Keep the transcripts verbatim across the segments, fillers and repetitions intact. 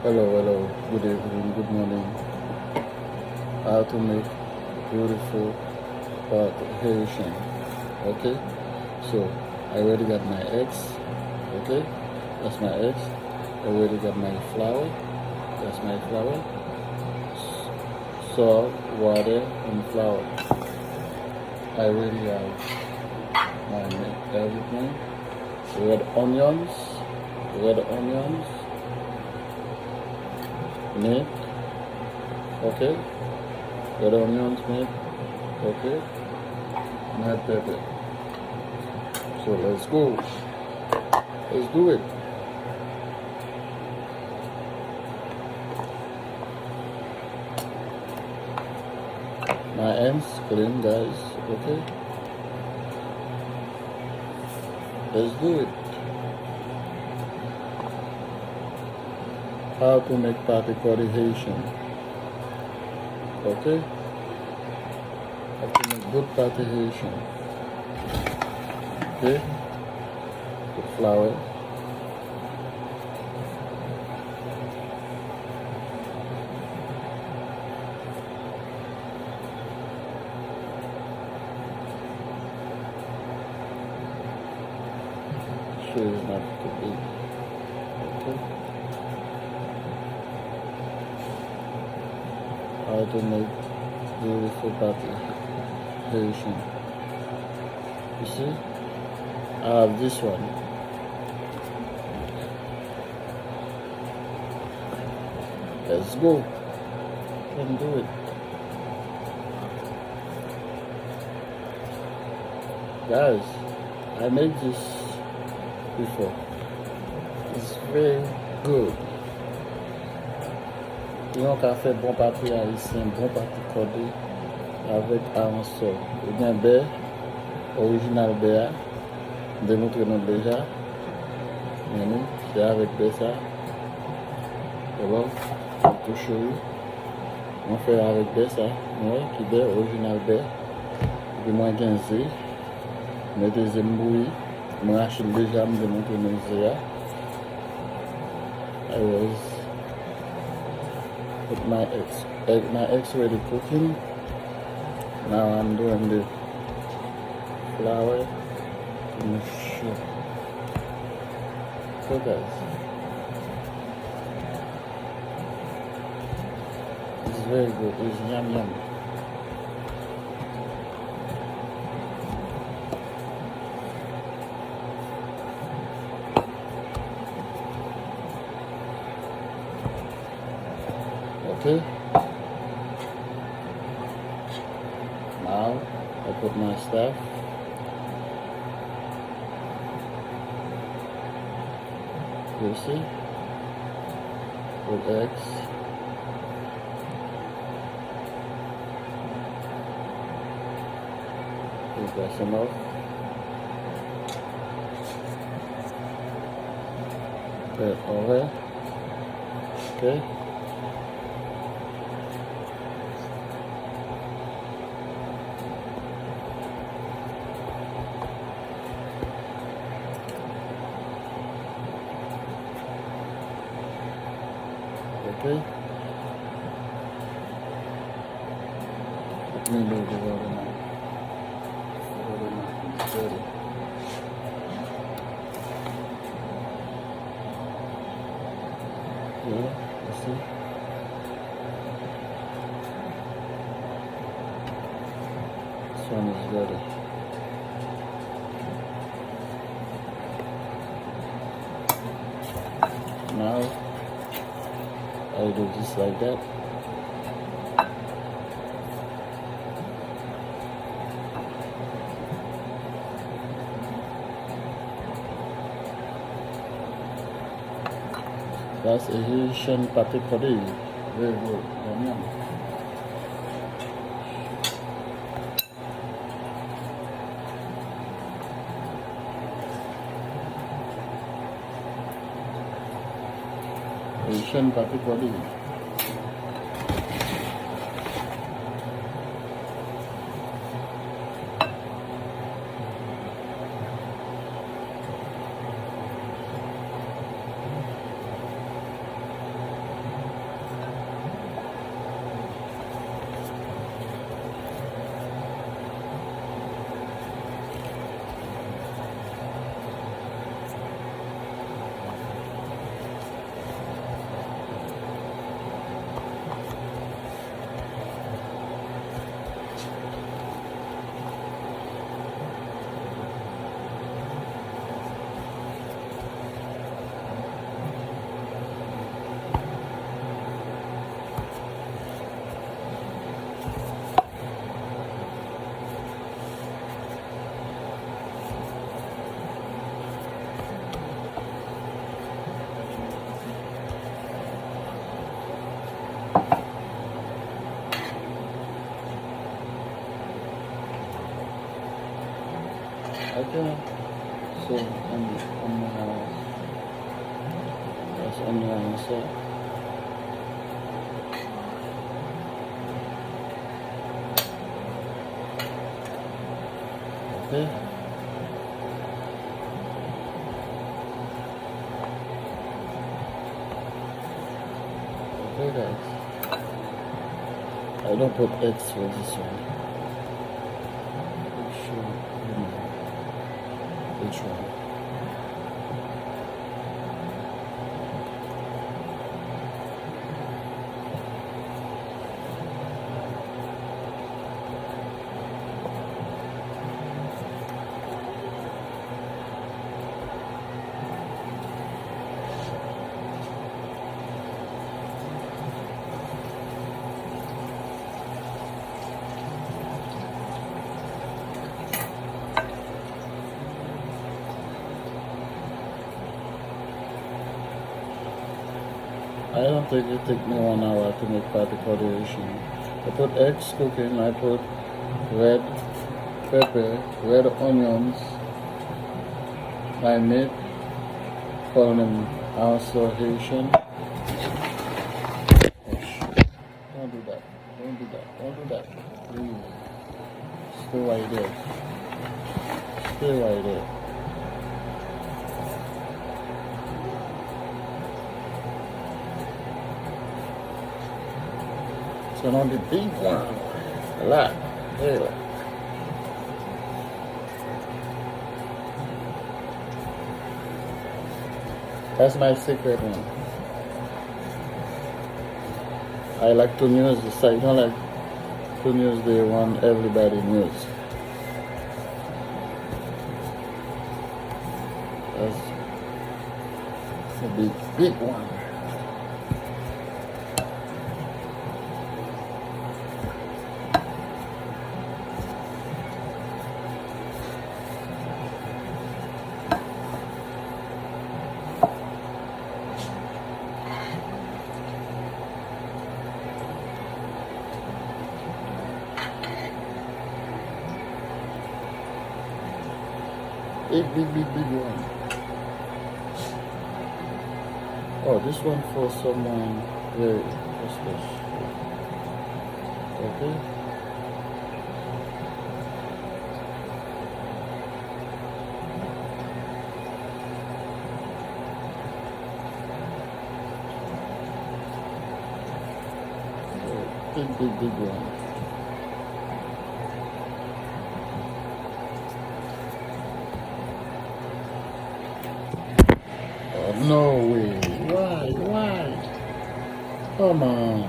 Hello, hello, good evening, good morning. How to make beautiful pate Haitian. Okay, so I already got my eggs. Okay, that's my eggs. I already got my flour. That's my flour. Salt, water, and flour. I already have my mi- everything. Red onions, red onions, milk, okay? Red onions, milk, okay? Red pepper. So let's go. Let's do it. My hands clean, guys. Okay. Let's do it. How to make pate kòde Haitian. Okay. How to make good pate Haitian. Okay. Put flour. Sure is not too big. Okay. How to make beautiful pate Haitian. You see? I have this one. Let's go. Can do it. Guys, I made this before. It's very good. Yon ka fè bon pate ayisyen, bon pate kòde avèk aransò. Ou gen bè, orijinal bè a. M te montre nou deja. Men nou, se avèk bè sa. Hello, tou cheri. Mwen fè avèk bè sa. Mwen wè ki bè, orijinal bè. Epi mwen gen ze. Mete ze m bouyi. Mwen rache l deja, m te montre nou ze a. I was with my ex. Eh, my ex already cooking. Now I'm doing the flour to make sure. So guys, it's very good. It's yum yum. Okay. Now I put my stuff. You see? With eggs. Pase m off. Pè orè. Ok. Ok. Let me do the water now. Water now. Ready. Yeah, you see? This one is ready. Now, I do this like that. That's Haitian pate kòde. Very good. Yum, yum. Haitian pate kòde. Yeah. So, and, and, uh, that's onion and so. Okay. Okay, guys. I don't put eggs for this one. Make sure you know which one. I don't think it take me one hour to make pate kòde Ayisyen. I put eggs cooking, I put red pepper, red onions, my meat, call them also Haitian. Don't do that. Don't do that. Don't do that. Please. Stay right there. Stay right there. It's gonna be big one. A lot. Yeah. That's my secret one. I like to use this. I don't like to use the one everybody use. That's a big, big one. Big, big, big, big one. Oh, this one for someone very special. Okay. Big, big, big one. Oh, no way. Why? Why? Come on.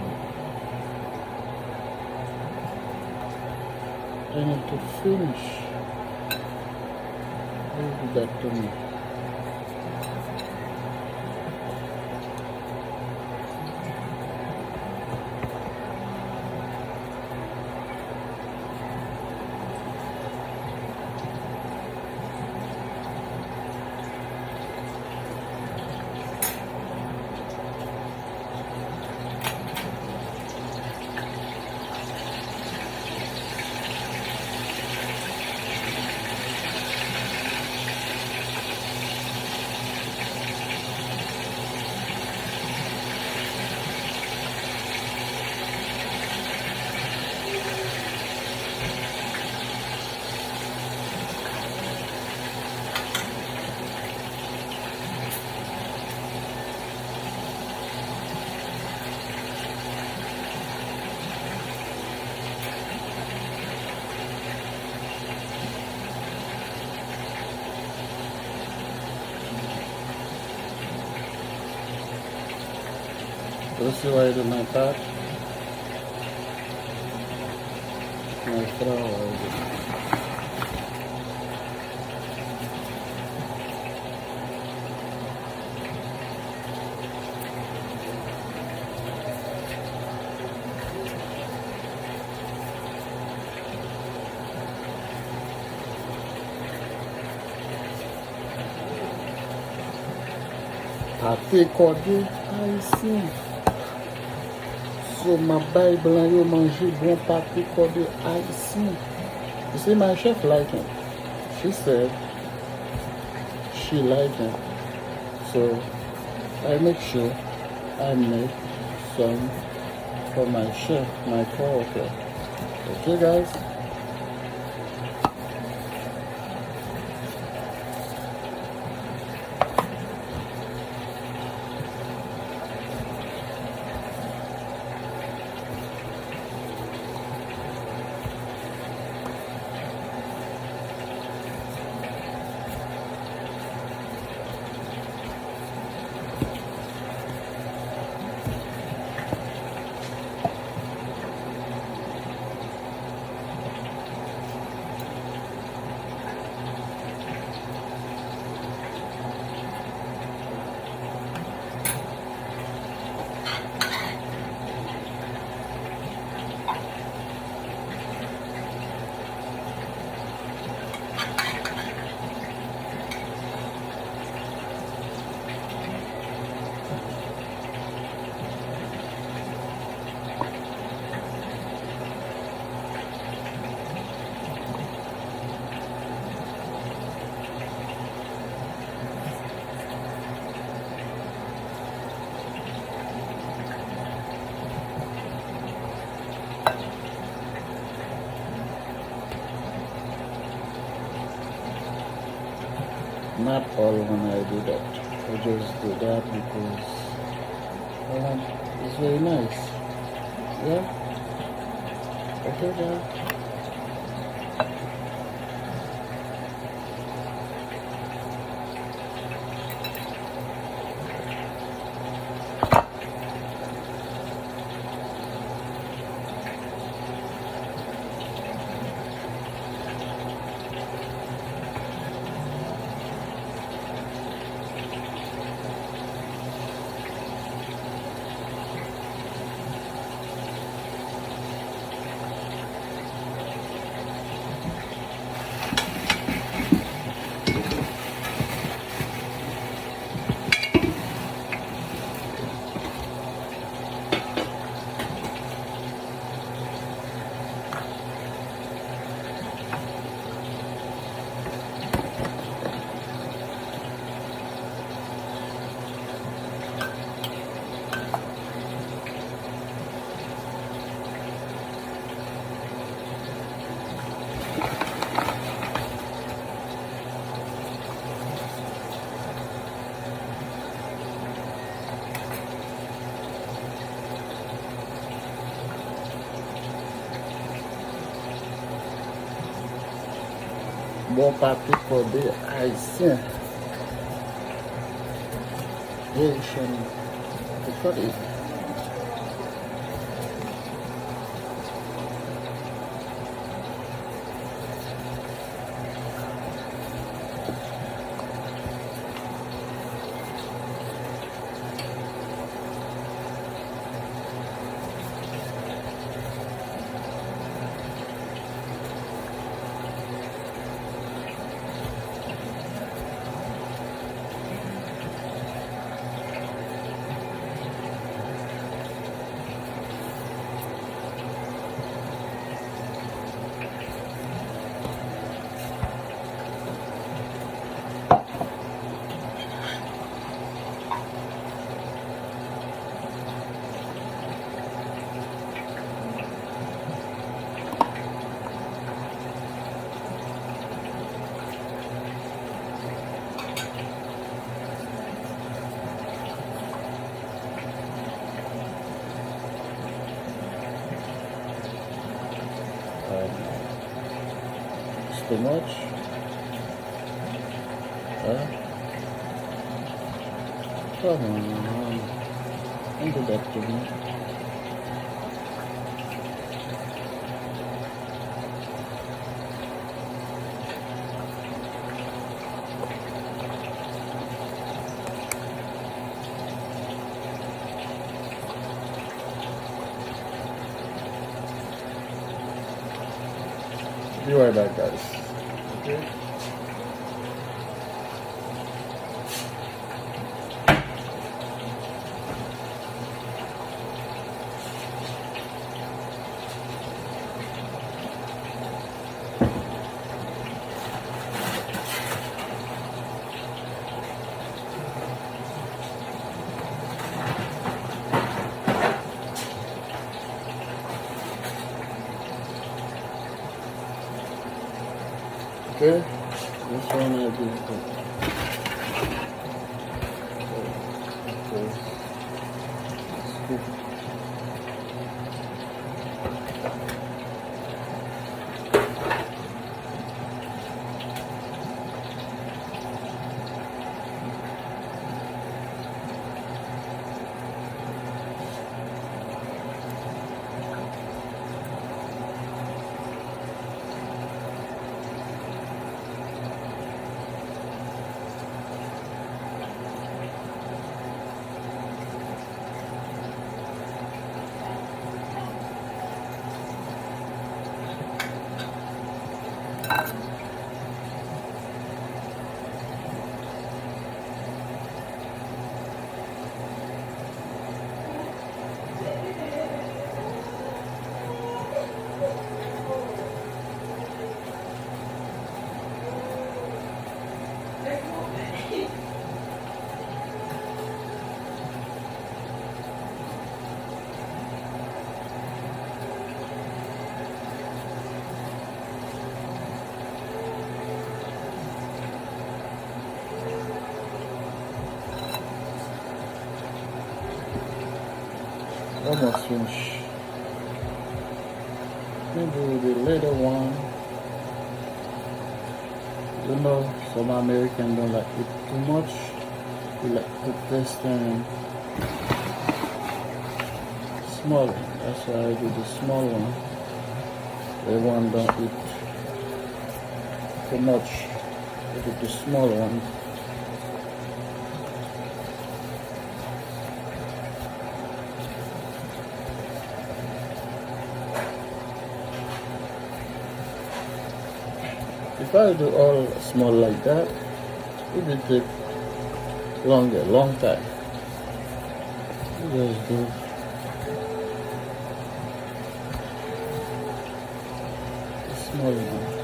I need to finish. Who did that to me? Let's see what I do my part. My flour. Pate kòde ayisyen. So, m ap bay blan yo manje bon pate kòde ayisyen. You see, my chef like it. She said, She like it. So I make sure I make some for my chef, my coworker. Okay, guys? Not all when I do that. I just do that because, um, it's very nice. Yeah? Okay, guys. Bon pate kòde ayisyen. Haitian kòde. Um, it's too much. Huh? Come on, man. Don't do that to me. Be right back, guys. Okay. Okay, this one I did too. Okay, let's cook. Almost finish. Maybe the little one. You know, some American don't like eat too much. They like to taste and small. That's why I do the small one. The one don't eat too much. I do the small one. If I do all small like that, it will take longer, long time. You just do a small one.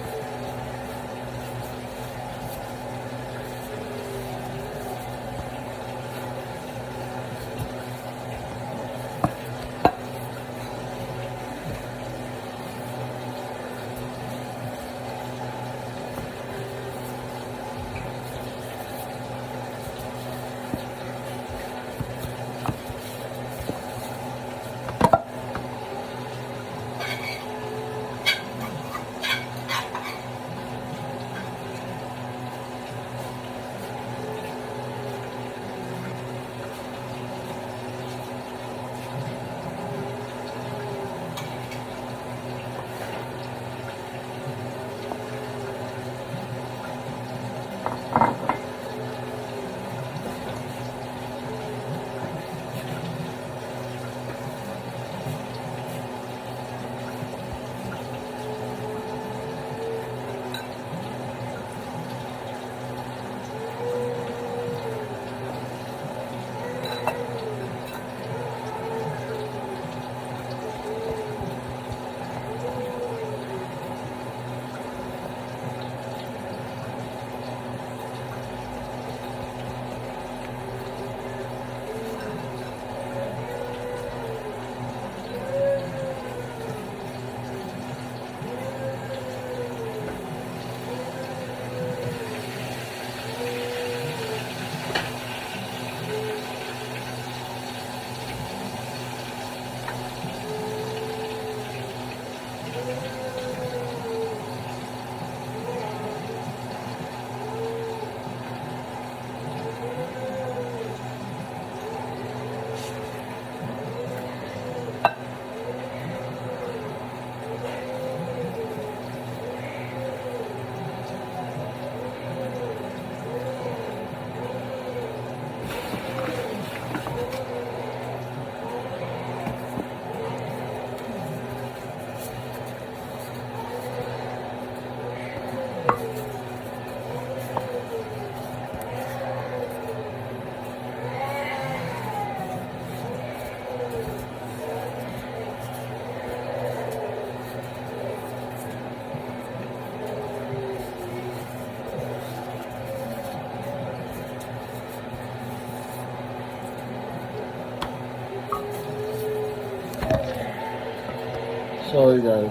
Sorry, guys.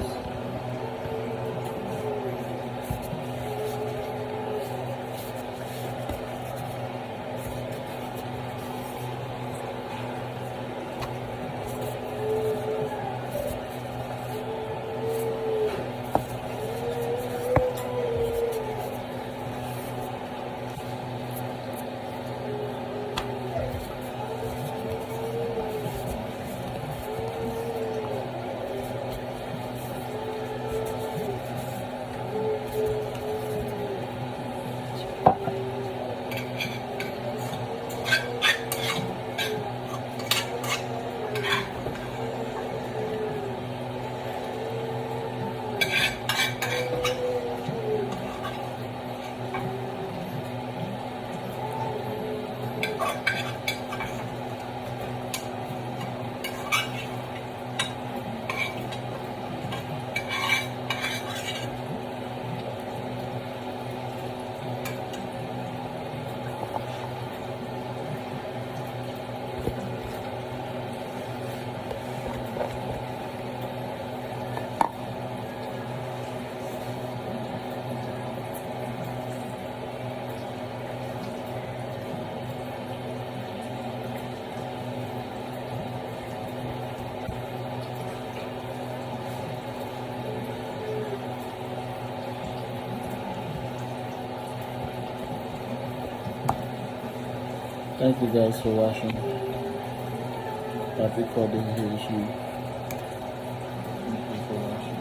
Thank you guys for watching. Happy Kobe Haitian. Thank you for watching.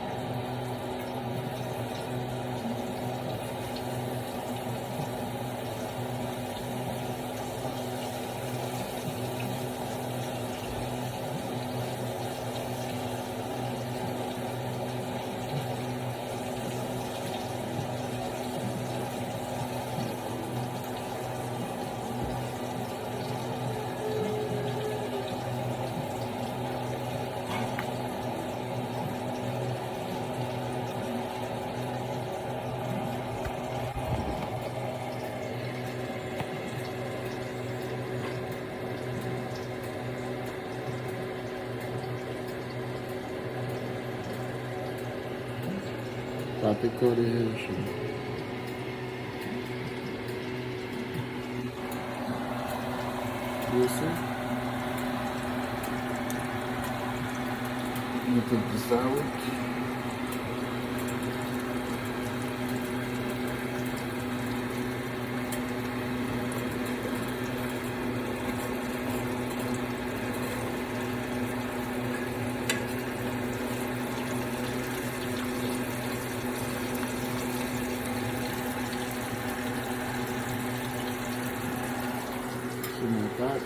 Papi Cody Haitian. You see? Mete di sa wi. Sou mwen kat.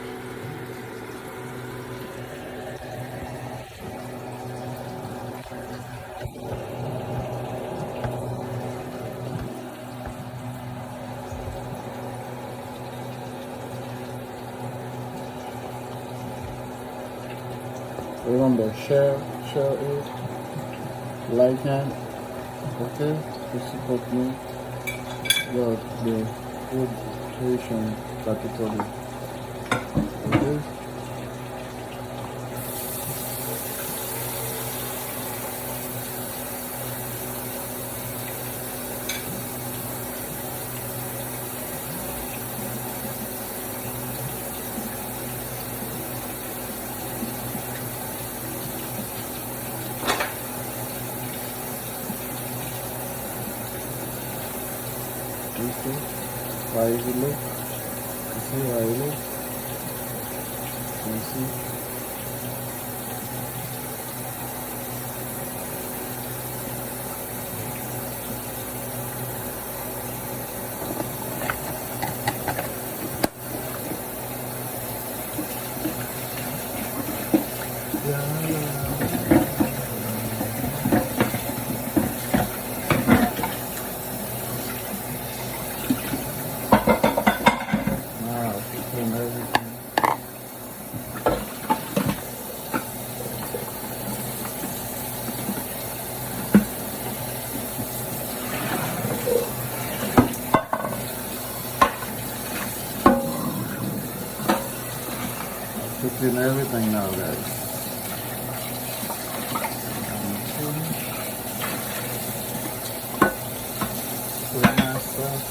Remember, share, share it, like it, okay, to support me. Love the good creation that we call it. Okay? You see? Why is it look? You see why it look? You see? Wow, people and everything. Cooking everything now, guys. Put my sauce.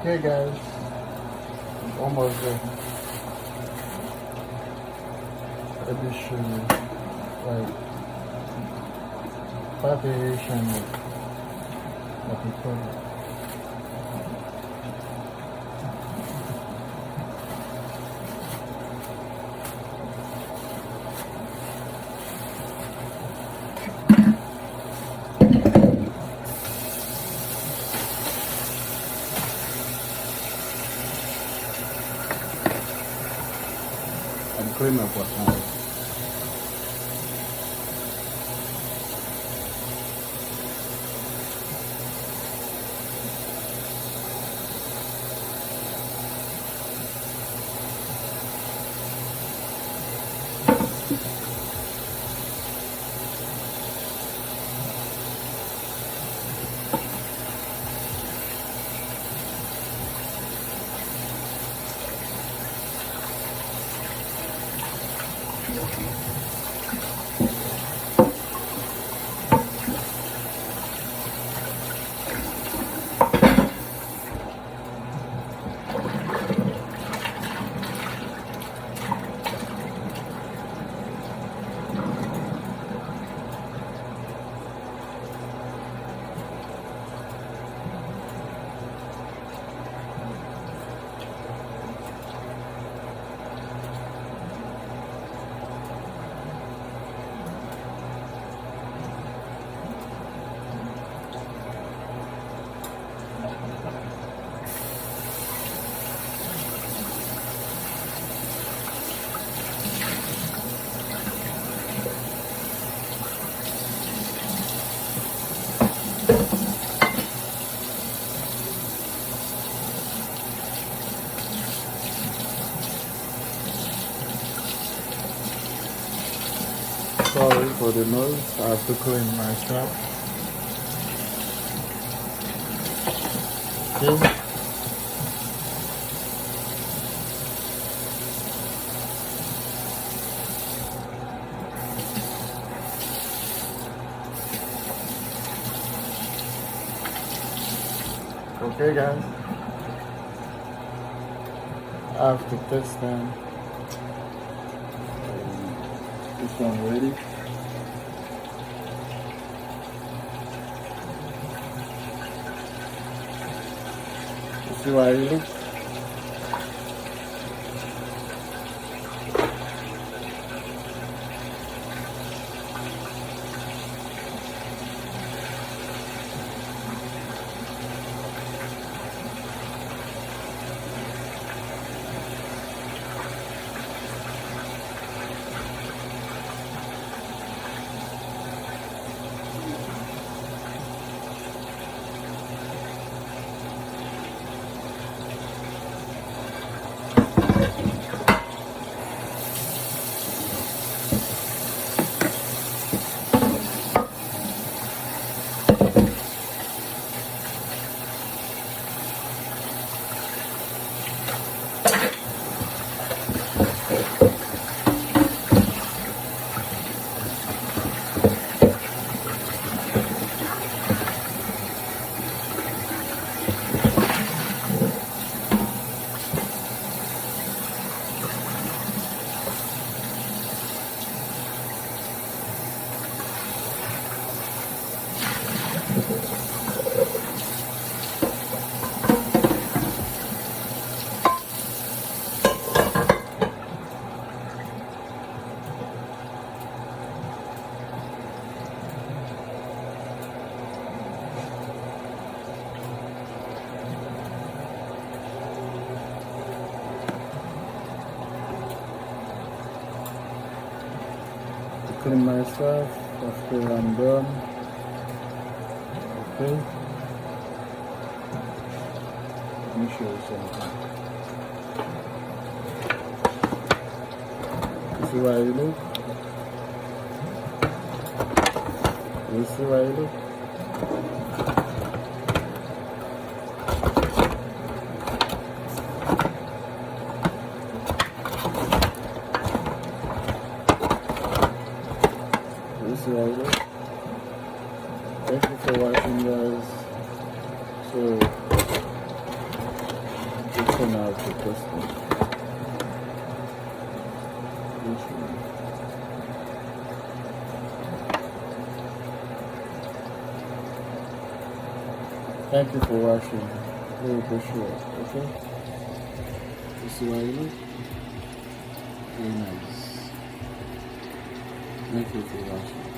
Okay, guys, it's almost there. This should, like, preparation of what we put. An clean up what now. Sorry for the noise. I have to clean my shop. Okay. Okay, guys. After testing, this one ready. This is what it looks. To clean myself after I'm done. Okay. Let me show you something. This is what it look. You see what it look? This is what it look. Thank you for watching, guys. So, this one I have to test it. This one. Thank you for watching. Very appreciate it, okay? You see what I mean? Very nice. Thank you for watching.